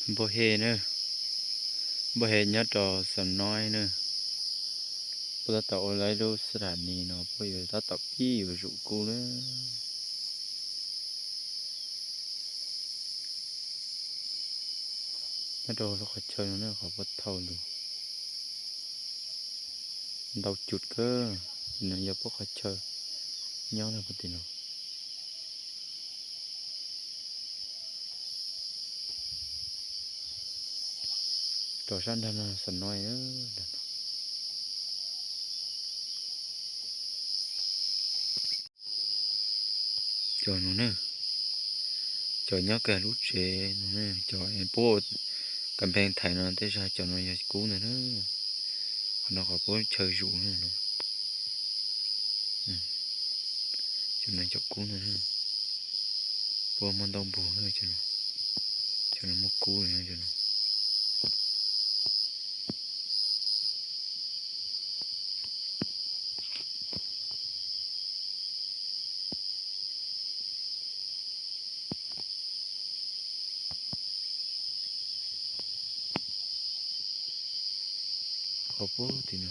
Npua he na, npua he nyob rau Xam Noib na. Puab tab tom ua lawv lub xab tham nis no, puab yuav tab tom pib yuav zuj kub lawm. Nyob rau lub qhov chaw no ne, qhov puab thauj lug ntau cus kawg. Tim no yog puab qhov chaw nyob na, puab tim no. Rau sab nrag no Xam Noib, nrag no. Cov no ne, cov nyob kag lub tsev no ne, cov puab ua kas pheej thaiv no tej zag cov no yog kub ntag na. Qhov no qhov puab chaw zuj no. Cov no cov kub ntag na. Puab muaj ntau npaug na, cov no muaj kub li no, cov no. Qhov puag tim no.